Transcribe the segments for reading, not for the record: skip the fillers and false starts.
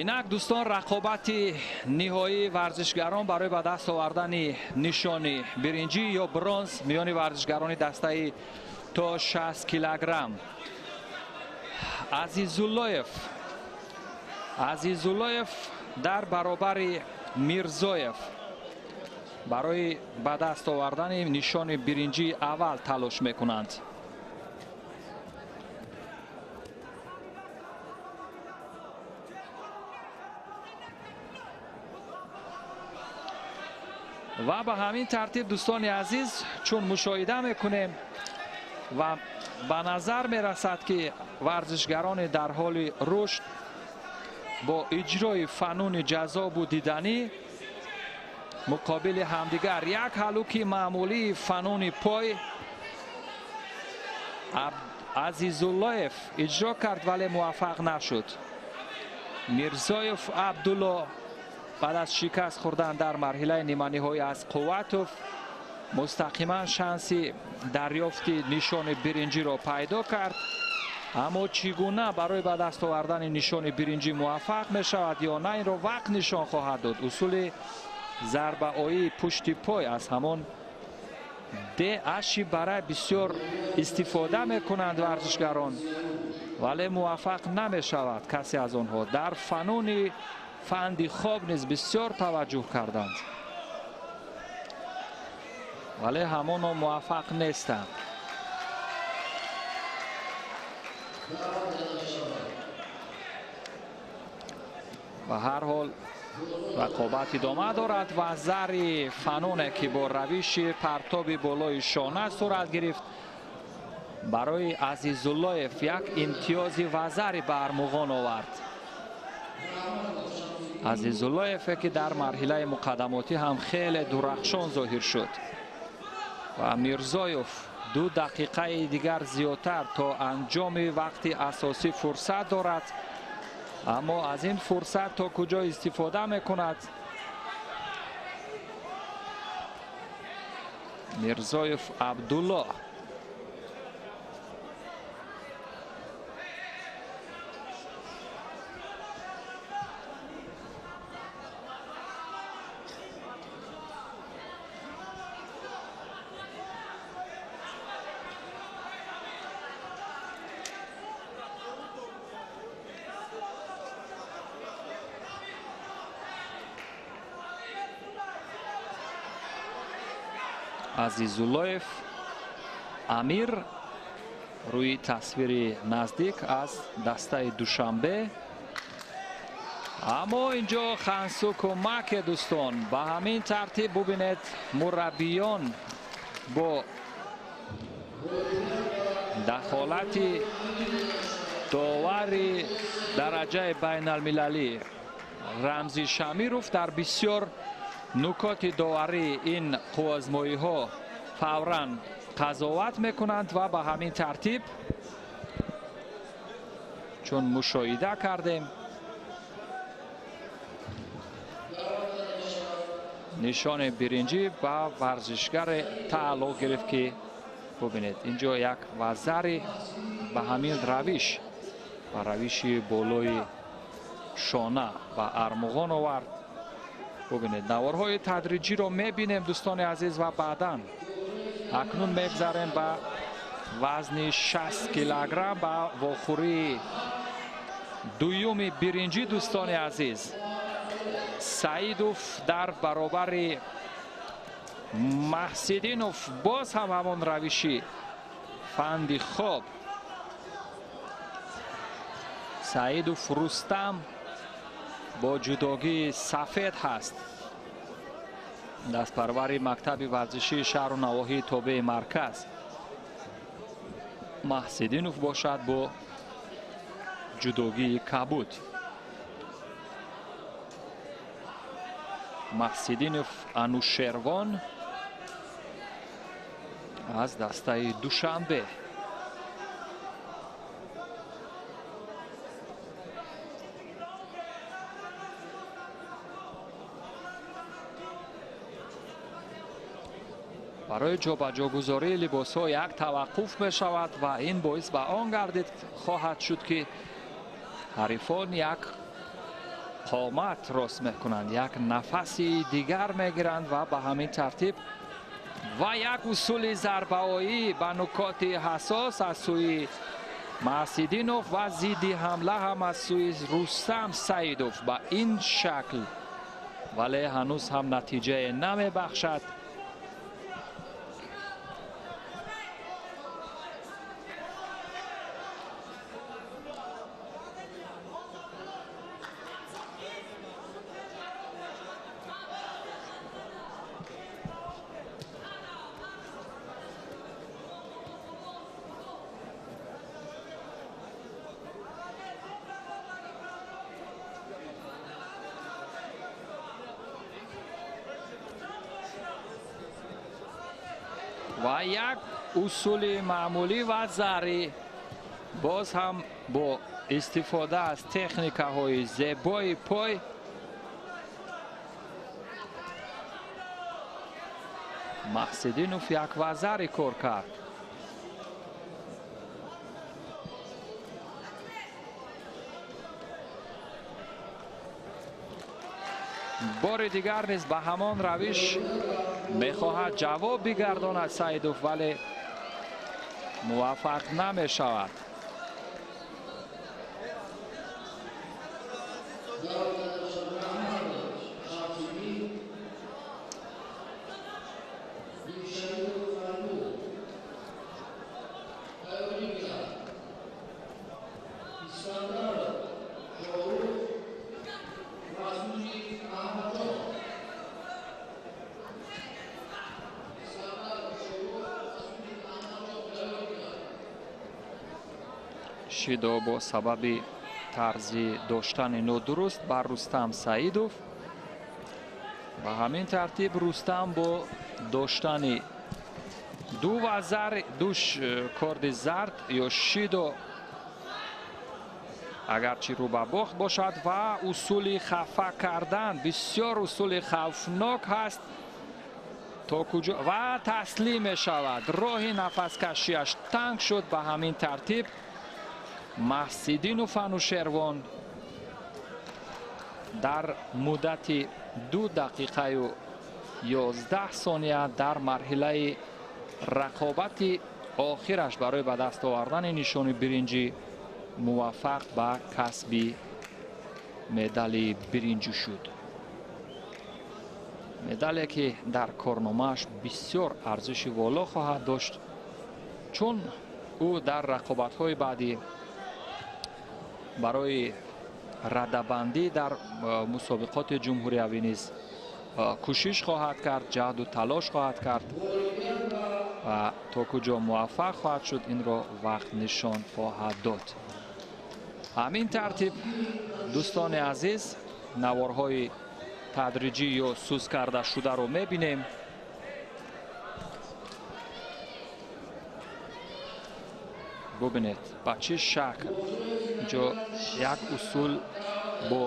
Инак дӯстон, рақобати ниҳоии варзишгарон барои ба даст овардани нишони биринҷӣ ё бронз миёни варзишгарони дастаи то 60 килограмм. Азизуллоев дар баробари Мирзоев барои ба даст овардани нишони биринҷии аввал талош мекунанд. Ва ба ҳамин тартиб дӯстони азиз, чун мушоҳида мекунем ва ба назар мерасад, ки варзишгарони дар ҳоли рушд бо иҷрои фануни ҷаззобу диданӣ муқобили ҳамдигар як ҳалуки маъмулии фануни пой Азизуллоев иҷро кард, вале муваффақ нашуд. Мирзоев Абдулло баъд аз шикаст хӯрдан дар марҳилаи ниманиҳоӣ аз Қувватов мустақиман шанси дарёфти нишони биринҷиро пайдо кард, аммо чӣ гуна барои ба даст овардани нишони биринҷӣ муваффақ мешавад ё на, инро вақт нишон хоҳад дод. Усули зарбаоии пушти пой аз ҳамон аши барай бисёр истифода мекунанд варзишгарон, вале муваффақ намешавад касе аз онҳо. Дар фануни фанди хоб низ бисёр таваҷҷӯҳ карданд, вале ҳамоно муваффақ нестанд. Ба ҳар ҳол рақобат идома дорад ва зари фануне ки бо равиши партоби болои шона сурат гирифт барои Азизуллоев як имтиёзи вазари ба армуғон овард. Азизуллоеве ки дар марҳилаи муқаддамотӣ ҳам хеле дурахшон зоҳир шуд ва Мирзоев 2 дақиқаи дигар зиёдтар то анҷоми вақти асосӣ фурсат дорад, аммо аз ин фурсат то куҷо истифода мекунад Мирзоев Абдулло. Азизуллоев Амир рӯи тасвири наздик аз дастаи Душанбе. Аммо инҷо хансу кӯмаке дӯстон. Ба ҳамин тартиб бубинед, мураббиён бо дахолати довари дараҷаи байналмилалӣ Рамзи Шамиров дар бисёр нукоти доварии ин қувваозмоиҳо фавран қазоват мекунанд ва ба ҳамин тартиб чун мушоҳида кардем нишони биринҷӣ ба варзишгаре тааллуқ гирифт, ки бубинед инҷо як вазари ба ҳамин равиш, ба равиши болои шона ба армуғон овард. Бубинед, наворҳои тадриҷиро мебинем дӯстони азиз ва баъдан акнун мегзарем ба вазни 60 килограмм ба вохӯрии дуюми биринҷӣ. Дӯстони азиз, Саидов дар баробари Маҳсидинов боз ҳам ҳамон равиши фанди хоб. Саидов Рустам бо ҷудогии сафед ҳаст, дастпарвари мактаби варзишии шаҳру навоҳии тобеи марказ. Маҳсидинов бошад бо ҷудогии кабуд. Маҳсидинов Анушервон аз дастаи Душанбе. Барои ҷобаҷогузории либосҳо як таваққуф мешавад ва ин боис ба он гардид хоҳад шуд, ки ҳарифон як Қомат рост мекунанд, як нафаси дигар мегиранд ва ба ҳамин тартиб ва як усули зарбаоӣ ба нукоти ҳассос аз сӯи Маҳсидинов ва зидди ҳамла ҳам аз сӯи Рустам Саидов ба ин шакл, вале ҳанӯз ҳам натиҷае намебахшад. Ва як усули маъмулӣ ва зарӣ боз ҳам бо истифода аз техникаҳои зебои пой Маҳсидинов як вазари кор кард. Бори дигар низ ба ҳамон равиш мехоҳад ҷавоб бигардонад Саидов, вале муваффақ намешавад. Шидо бо сабаби тарзи доштани нодуруст бар Рустам Саидов. Ба ҳамин тартиб Рустам бо доштани ду вазар, ду корди зард ё шидо, агарчи рӯ ба бохт бошад, ва усули хафа кардан бисёр усули хавфнок ҳаст то куҷо ва таслим мешавад. Роҳи нафаскашиаш танг шуд. Ба ҳамин тартиб Маҳсидинов Анушервон дар муддати 2 дақиқаю 11 сония дар марҳилаи рақобати охираш барои ба даст овардани нишони биринҷӣ муваффақ ба касби медали биринҷӣ шуд. Медале ки дар корномааш бисёр арзиши воло хоҳад дошт, чун ӯ дар рақобатҳои баъдӣ барои радабандӣ дар мусобиқоти ҷумҳуриявӣ низ кӯшиш хоҳад кард, ҷаҳду талош хоҳад кард ва то куҷо муваффақ хоҳад шуд, инро вақт нишон хоҳад дод. Ҳамин тартиб, дӯстони азиз, наворҳои тадриҷӣ ё сус карда шударо мебинем. Бубинед ба чӣ шакл инҷо як усул бо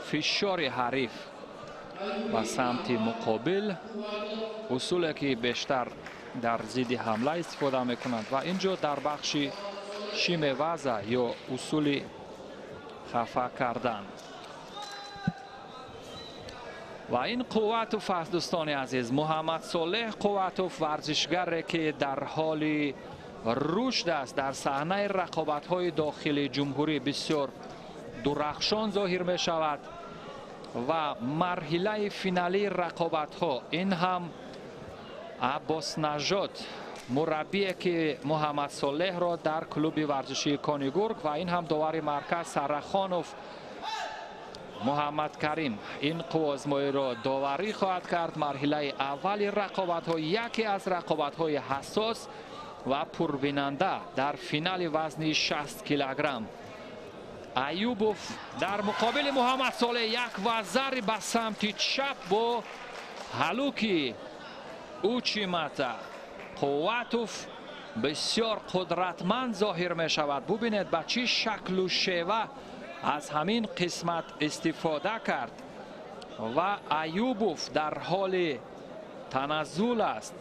фишори ҳариф ба самти муқобил, усуле ки бештар дар зидди ҳамла истифода мекунанд, ва инҷо дар бахши шимеваза ё усули хафа кардан. Ва ин Қувватов аст, дӯстони азиз, Муҳаммад Солеҳ Қувватов, варзишгаре ки дар ҳоли рушд аст, дар саҳнаи рақобатҳои дохили ҷумҳурӣ бисёр дурахшон зоҳир мешавад ва марҳилаи финалии рақобатҳо ин ҳам Аббос Нажод, мураббие ки Муҳаммад Солеҳро дар клуби варзишии Конигург, ва ин ҳам довари марказ Сарахонов Муҳаммад Карим ин қувваозмоиро доварӣ хоҳад кард. Марҳилаи аввали рақобатҳо яке аз рақобатҳои ҳассос ва пурбинанда дар финали вазни 60 килограмм. Аюбов дар муқобили Муҳаммад Солеҳ як вазари ба самти чап бо ҳалуки учимата. Қувватов бисёр қудратманд зоҳир мешавад. Бубинед ба чӣ шаклу шева аз ҳамин қисмат истифода кард ва Аюбов дар ҳоли таназзул аст.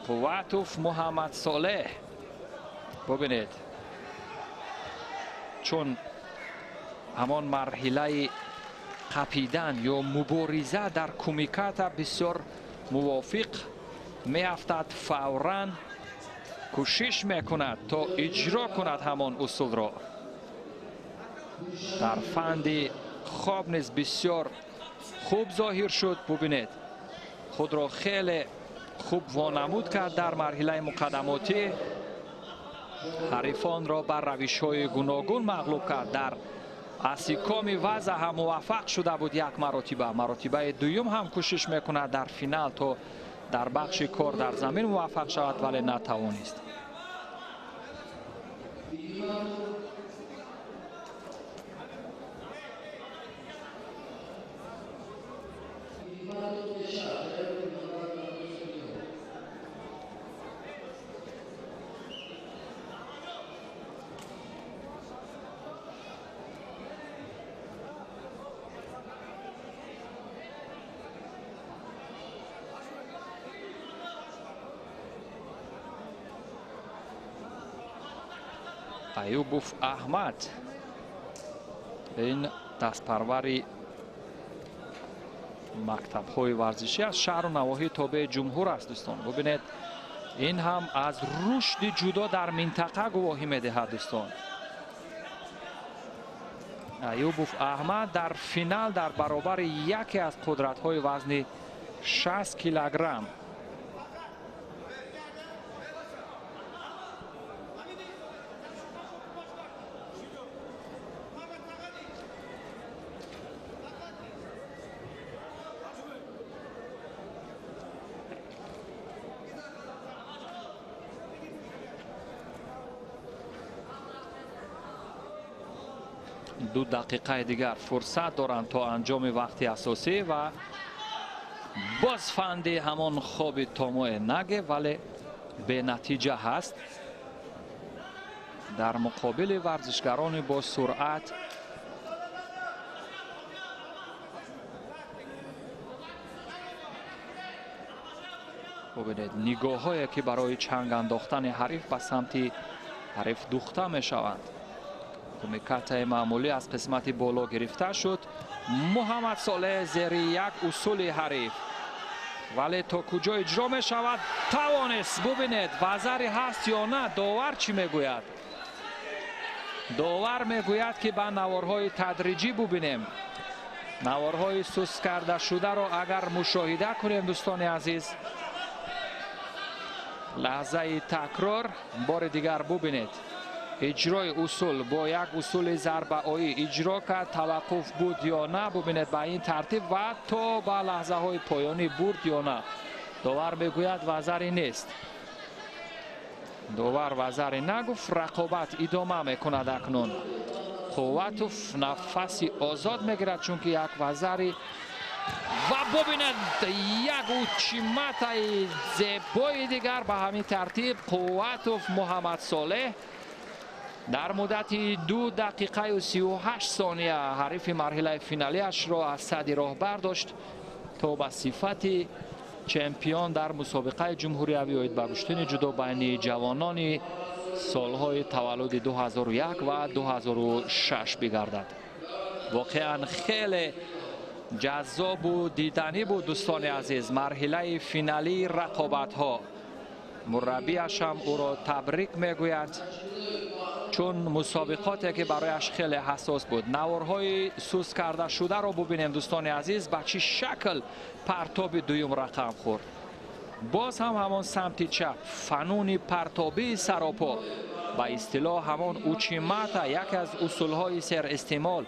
Қувватов Муҳаммад Солеҳ, бубинед Чун ҳамон марҳилаи қапидан ё мубориза дар кумиката бисёр мувофиқ меафтад, фавран кӯшиш мекунад то иҷро кунад ҳамон усулро. Дар фанди хоб низ бисёр хуб зоҳир шуд. Бубинед, худро хеле хуб вонамуд кард дар марҳилаи муқаддамотӣ. Ҳарифонро бар равишҳои гуногун мағлуб кард. Дар асикоми вазъ ҳам муваффақ шуда буд як маротиба. Маротибаи дуюм ҳам кӯшиш мекунад дар финал то дар бахши кор дар замин муваффақ шавад, вале натавонист. Аюбов Аҳмад, ин дастпарвари мактабҳои варзишӣ аз шаҳру навоҳии тобеи ҷумҳур аст. Дӯстон, бубинед, ин ҳам аз рушди ҷудо дар минтақа гувоҳӣ медиҳад. Дӯстон, Аюбов Аҳмад дар финал дар баробари яке аз қудратҳои вазни 60 килограмм ду дақиқаи дигар фурсат доранд то анҷоми вақти асосӣ ва боз фанди ҳамон хоби томоe наге, вале бенатиҷа ҳаст. Дар муқобили варзишгарони бо суръат бубинед, нигоҳҳое ки барои чанг андохтани ҳариф ба самти ҳариф духта мешаванд. Кумикатаи маъмулӣ аз қисмати боло гирифта шуд. Муҳаммад Солеҳ зери як усули ҳариф, вале то куҷо иҷро мешавад тавонист. Бубинед, вазари ҳаст ё на, довар чӣ мегӯяд? Довар мегӯяд, ки ба наворҳои тадриҷӣ бубинем. Наворҳои суст карда шударо агар мушоҳида кунем, дӯстони азиз, лаҳзаи такрор бори дигар бубинед. Иҷрои усул бо як усули зарбаоӣ иҷро кард, таваққуф буд ё на, бубинед ба ин тартиб ва то ба лаҳзаҳои поёнӣ бурд ё на. Довар мегӯяд вазаре нест. Довар вазаре нагуфт, рақобат идома мекунад. Акнун Қувватов нафаси озод мегирад, чунки як вазари ва бубинед як учиматаи зебои дигар. Ба ҳамин тартиб Қувватов Муҳаммад Солеҳ дар муддати 2 дақиқаю 38 сония ҳарифи марҳилаи финалиашро аз сади роҳ бардошт то ба сифати чемпион дар мусобиқаи ҷумҳуриявӣ оид ба гӯштини ҷудо байни ҷавонони солҳои таваллуди 2001 ва 2006 бигардад. Воқеан хеле ҷаззобу диданӣ буд, дӯстони азиз, марҳилаи финалии рақобатҳо. Мураббиаш ҳам ӯро табрик мегӯяд, чун мусобиқоте ки барояш хеле ҳассос буд. Наворҳои суст карда шударо бубинем, дӯстони азиз, ба чӣ шакл партоби дуюм рақам хӯрд. Боз ҳам ҳамон самти чап, фануни партобии саропо, ба истилоҳ ҳамон учимата, яке аз усулҳои серистеъмол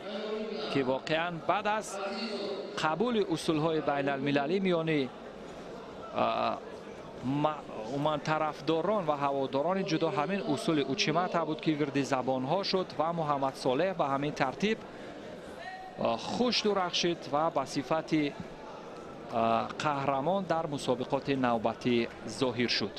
ки воқеан баъд аз қабули усулҳои байналмилалӣ миёни умуман тарафдорон ва ҳаводорони ҷудо ҳамин усули учимата буд ки вирди забонҳо шуд ва Муҳаммад Солеҳ ба ҳамин тартиб хуш дурахшид ва ба сифати қаҳрамон дар мусобиқоти навбатӣ зоҳир шуд.